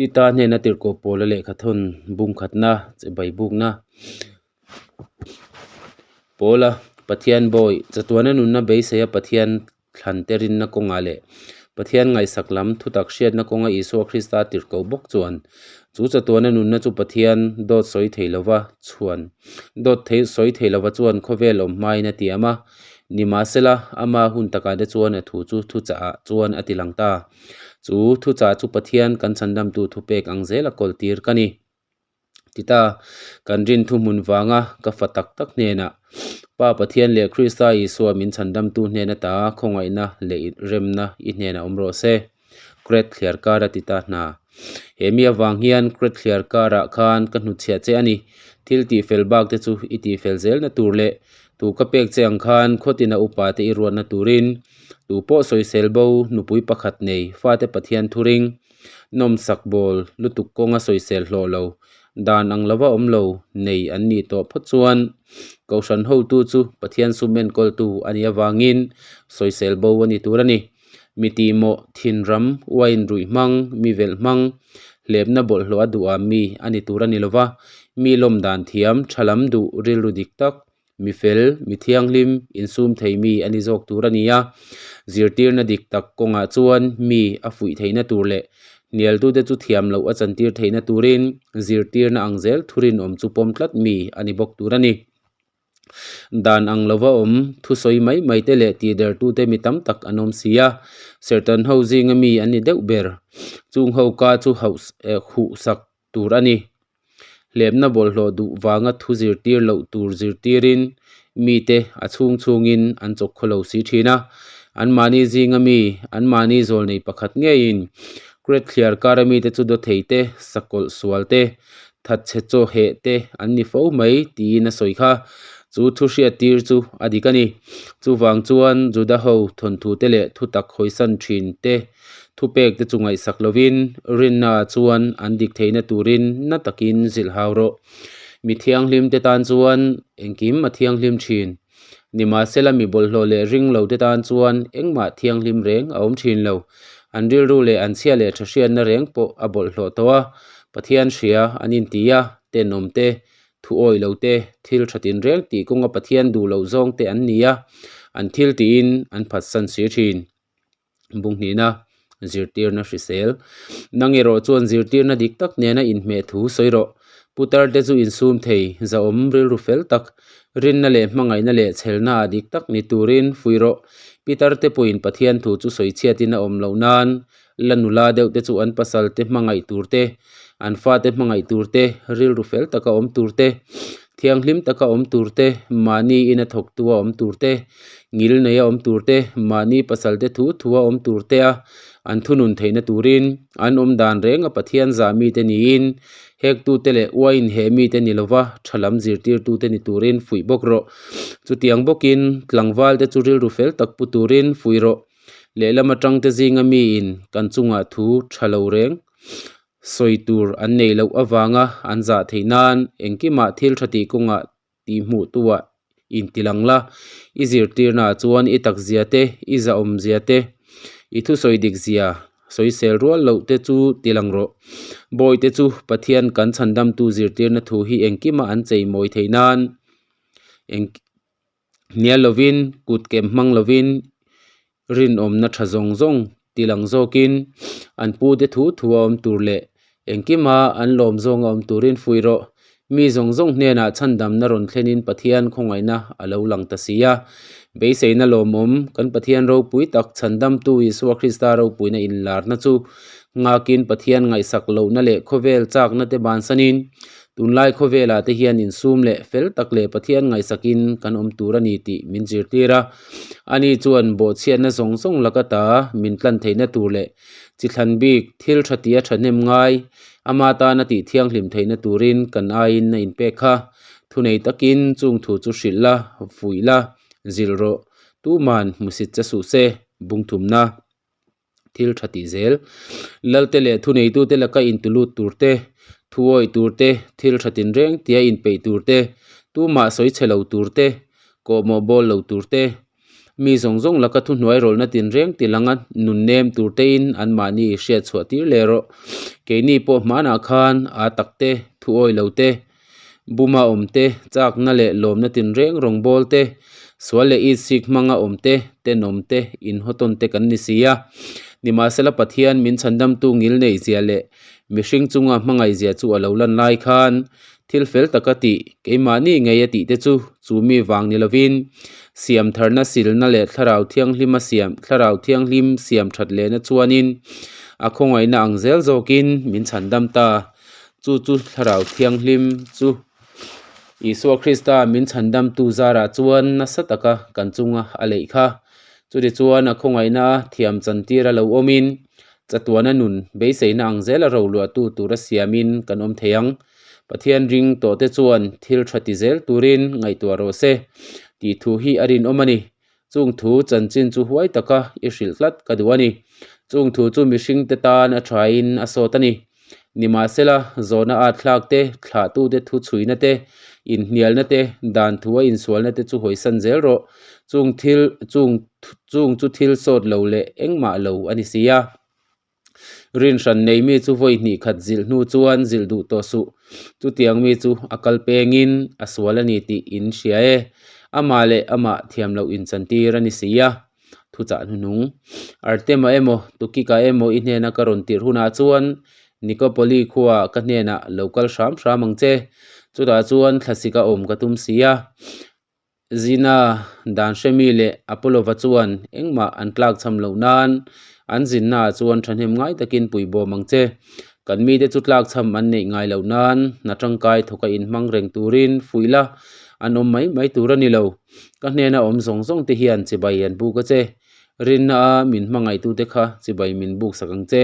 Tita hnena tirhkoh pawla lehkha thawn bungkhatna chibai bukna pawla Pathian bawi chatuana nunna beiseia Pathian thlan te rinna kawngah leh Pathian ngaihsak lam thutak hriatna kawnga Isua Krista tirhkoh bawk chuan chu chatuana nunna chu Pathian dawt sawi thei lova chhuan dawt thei sawi thei lova chuan khawvel awm hmain a tiam a. Nimahsela, ama hun takah te chuan a thu chu thuchahah chuan a ti lang ta. Chu thuchah chu Pathian kan chhandamtu thupek ang zela kawl tir ka ni. Ti ta, kan rin thuhmun vanga ka fa tak tak hnenah, Pa Pathian leh Krista Isua min chhandamtu hnen ata khawngaihna leh remna i hnenah awm rawh se. Kret thliar kar a ti ta hna. He mi avang hian Kret thliar karah khan ka hnutchhiah che a ni. Thil tihfel bak te chu i tihfel zelna tur leh tu ka pek che ang khan khawtina upa te i ruatna turin tu pawh sawisel bo nupui pakhat nei fate Pathian thuring nawmsak bawl lutuk kawnga sawisel hlawh lo dan ang lova awm lo nei an nih tawh phawt chuan Kohhran hotu chu Pathian sum enkawltu a nih avangin sawisel bo a ni tur a ni. Mi tihmawh, thinram, uain ruih hmang, mi velh hmang, hlepna bawlhhlawh a duh a mi a ni tur a ni lova, mi lawm dan thiam, tha lam duh, rilru dik tak, mi fel, mi thianghlim, insum thei mi a ni zawk tur a ni a. Zirtirna dik tak kawngah chuan mi a fuih theihna tur leh hnialtute chu thiam loh a chantir theihna turin zirtirna ang zel thurinawm chu pawm tlat mi a ni bawk tur a ni. Dan ang lova awm, thusawi mai mai te leh tihdertute mi tam tak an awm si a, Serhtan ho zinga mi an ni deuh ber. Chung ho ka chu hauh huh sak tur a ni. Hlepna bawlhhlawh duh vanga thu zirtir loh tur zirtirin mite a chhung chhungin an chawk khaw lo si thin a. Anmahni zinga mi, anmahni zawlnei pakhat ngeiin Kret thliar kara mite chu dawthei te, sakawlh sual te, thatchhe chaw heh te an ni fo mai tiin a sawi kha. Chu thu hriattir chu a dik a ni. Chuvang chuan Juda ho thawnthu te leh thutak hawisan thin te thupek te chu ngaihsak lovin rinna chuan an dik theihna turin na takin zilh hau rawh. Mi thianghlim te tan chuan engkim a thianghlim thin. Nimahsela mi bawlhhlawh leh ring lo te tan chuan engmah thianghlim reng a awm thin lo. An rilru leh an chhia leh tha hriatna reng pawh a bawlhhlawh tawh a, Pathian hria an inti a, tenawm te, thu awih lo te, thil tha tinreng tih kawnga Pathian duh loh zawng te an ni a, an thil tiin an phatsan si thin. Bunghnihna, Zirtirna hrisel. Nang erawh chuan zirtirna dik tak nena inhmeh thu sawi rawh. Putar te chu insum thei, zahawm rilru fel tak, rinna leh hmangaihna leh chhelna ah dik tak ni turin fuih rawh. Pitar te pawhin Pathian thu chu sawi chhiatin a awm loh nan, la nula deuh te chu an pasal te hmangaih tur te, an fate hmangaih tur te, rilru fel taka awm tur te, thianghlim taka awm tur te, mahni ina thawktua awm tur te, ngil neia awm tur te, mahni pasal te thu thua awm tur te a an thunun theihna turin an awm dan renga Pathian zah mite niin hektute leh uain he mite ni lova tha lam zirtirtute ni turin fuih bawk rawh. Chutiang bawkin tlangval te chu rilru fel tak pu turin fuih rawh. Lehlam atangte zinga miin kan chungah thu tha lo reng sawi tur an neih loh avanga an zah theih nan engkimah thil tha tih kawngah tih hmuh tuah intilang la. I zirtirnaah chuan i takzia te, i zahawmzia te, i thusawi dikzia sawisel rual loh te chu tilang rawh. Bawihte chu Pathian kan chhandamtu zirtirna thu hi engkimah an cheimawi theih nan eng hnial lovin, kut kem hmang lovin rinawmna tha zawng zawng tilang zawkin an pute thu thu a awm tur leh engkima an lawm zawnga awm turin fuih rawh. Mi zawng zawng hnenah chhandamna rawn thlenin Pathian khawngaihna a lo lang ta si a. Beiseina lawmawm, kan Pathian ropui tak chhandamtu Isua Krista ropuina inlarna chu nghakin Pathian ngaihsak lohna leh khawvel chakna te bansanin Tunlai khawvelah te hian insum leh fel tak leh Pathian ngaihsakin kan awm tur a ni tih min zirtir a. Ani chuan bawhchhiatna zawng zawng laka ta min tlan theihna tur leh chi thlan bik thil tha tia thahnem ngai ama tana tih thianghlim theihna turin kan aiin a inpek kha. Thunei takin chung thu chu hrilh la, fuih la, zilh rawh. Tuman hmusit che suh se, bungthumna. thil tha tih zel. Lalte leh thuneitute laka intulut tur te, thuawih tur te, thil tha tinreng tia inpeih tur te, tumah sawi chhe lo tur te, kawhmawh bawl lo tur te, Mi zawng zawng laka thuhnuai rawlhna tinreng tilanga nun nem tur tein anmahni i hriat chhuah tir leh rawh. Keini pawh hmanah khan aa tak te, thu awi lo te, buma awm te, chakna leh lawmna tinreng rawngbâwl te, sual leh itsik hmanga awm te, tenawm te, inhawtawn te kan ni si a. Nimahsela Pathian min chhandamtu ngilneihzia leh mihring chunga hmangaihzia chu a lo lan lai khan thil fel taka tih, keimahni ngei a tih te chu chu mi vang ni lovin siam tharna silna leh thlarau thianghlima siam thlarau thianghlim siam that lehna chuanin a khawngaihna ang zel zawkin min chhandam ta. Chu chu thlarau thianghlim chu Isua Krista min chhandamtu zarah chuan nasa taka kan chunga a leih kha. Chutichuan a khawngaihna thiam chantir a lo awmin chatuana nun beiseina ang zela roluahtu tura siamin kan awm thei ang. Pathian ring tawhte chuan thil tha ti zel turin ngaihtuah rawh se tih thu hi a rinawm a ni. Chung thu chanchin chu huai taka i hrilh tlat ka duh a ni. Chung thu chu mihringte tan a thain a sawt a ni. Nimahsela, zawhna at thlak te, thlahtute thu chhuina te, inhnialna te, dan thu a insualna te chu hawisan zel rawh. Chung thil, chung, chung chu thil sawt lo leh engmah lo a ni si a. Rinhran nei mi chu vawi hnih khat zilh hnu chuan zilh duh tawh suh. Chutiang mi chu a kal pengin a sual a ni tih in hria e. Amah leh amah thiam loh inchantir a ni si a. Thuchah hnuhnung. Artema emaw, Tukika emaw i hnena ka rawn tirh hunah chuan Nikopoli khuaah ka hnenah lo kal hram hram ang che. Chutah chuan thlasik a awm ka tum si a. Zina, dan hremi leh Apolova chuan engmah an tlak cham loh nan an zinnaah chuan thahnem ngai takin pui bawm ang che. Kan mite chu tlak cham an neih ngai loh nan hna tangkai thawka inhmang reng turin fuih la, an awm mai mai tur a ni lo. Ka hnena awm zawng zawng te hian chibai an buk a che. Rinna a min hmangaihtute kha chibai min buk sak ang che.